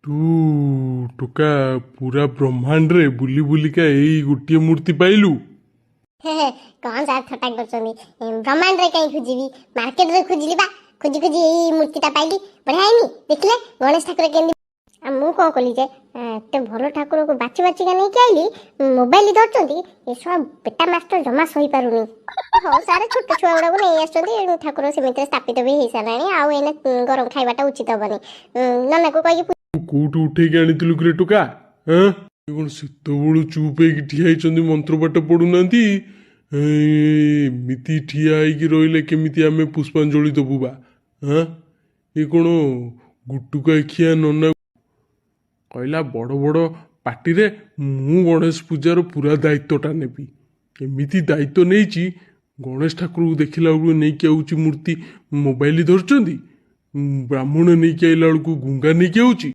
ତୁ ଟୋକା ପୁରା ବ୍ରହ୍ମାଣ୍ଡରେ ବୁଲି ବୁଲିକା ଏଇ ଗୋଟିଏ ମୂର୍ତ୍ତି ପାଇଲୁ? କଣ ସାର୍ ଥଟ୍ଟା କରୁଛନ୍ତି? ବ୍ରହ୍ମାଣ୍ଡରେ କାହିଁ ଖୋଜିବି, ମାର୍କେଟରେ ଖୋଜିଲି ବା। ଖୋଜି ଖୋଜି ଏଇ ମୂର୍ତ୍ତିଟା ପାଇଲି। ବଢିଆ ହେଇନି? ଦେଖିଲେ ଗଣେଶ ଠାକୁର କେମିତି? ଆଉ ମୁଁ କଣ କଲି ଯେ ଏତେ ଭଲ ଠାକୁରକୁ ବାଛି ବାଛିକା ନେଇକି ଆଇଲି, ମୋବାଇଲ ଧରୁଛନ୍ତି। ଏ ଶଳା ବେଟା ମାଷ୍ଟର ଜମା ସହିପାରୁନି। ହଉ ସାର୍, ଛୋଟ ଛୁଆ ଗୁଡ଼ାକୁ ନେଇ ଆସୁଛନ୍ତି। ଠାକୁର ସେମିତିରେ ସ୍ଥାପିତ ବି ହେଇସାରିଲାଣି। ଆଉ ଏଇନେ ଗରମ ଖାଇବାଟା ଉଚିତ ହବନି। ନନାକୁ କହିକି ତୁ କୋଉଠୁ ଉଠେଇକି ଆଣିଥିଲୁ କିରେ ଟୋକା? ହଁ, ଏ କଣ ସେତେବେଳୁ ଚୁପ୍ ହେଇକି ଠିଆ ହେଇଛନ୍ତି, ମନ୍ତ୍ରପାଠ ପଢୁନାହାନ୍ତି? ଏମିତି ଠିଆ ହେଇକି ରହିଲେ କେମିତି ଆମେ ପୁଷ୍ପାଞ୍ଜଳି ଦବୁ ବା? ହଁ, ଏ କଣ ଗୁଟୁକା ଖିଆ ନନା କହିଲା ବଡ଼ ବଡ଼ ପାଟିରେ, ମୁଁ ଗଣେଶ ପୂଜାର ପୁରା ଦାୟିତ୍ୱଟା ନେବି। ଏମିତି ଦାୟିତ୍ୱ ନେଇଛି, ଗଣେଶ ଠାକୁରକୁ ଦେଖିଲା ବେଳକୁ ନେଇକି ଆଉଛି ମୂର୍ତ୍ତି, ମୋବାଇଲ ଧରୁଛନ୍ତି। ବ୍ରାହ୍ମଣ ନେଇକି ଆଇଲା ବେଳକୁ ଗୁଙ୍ଗା ନେଇକି ଆଉଛି।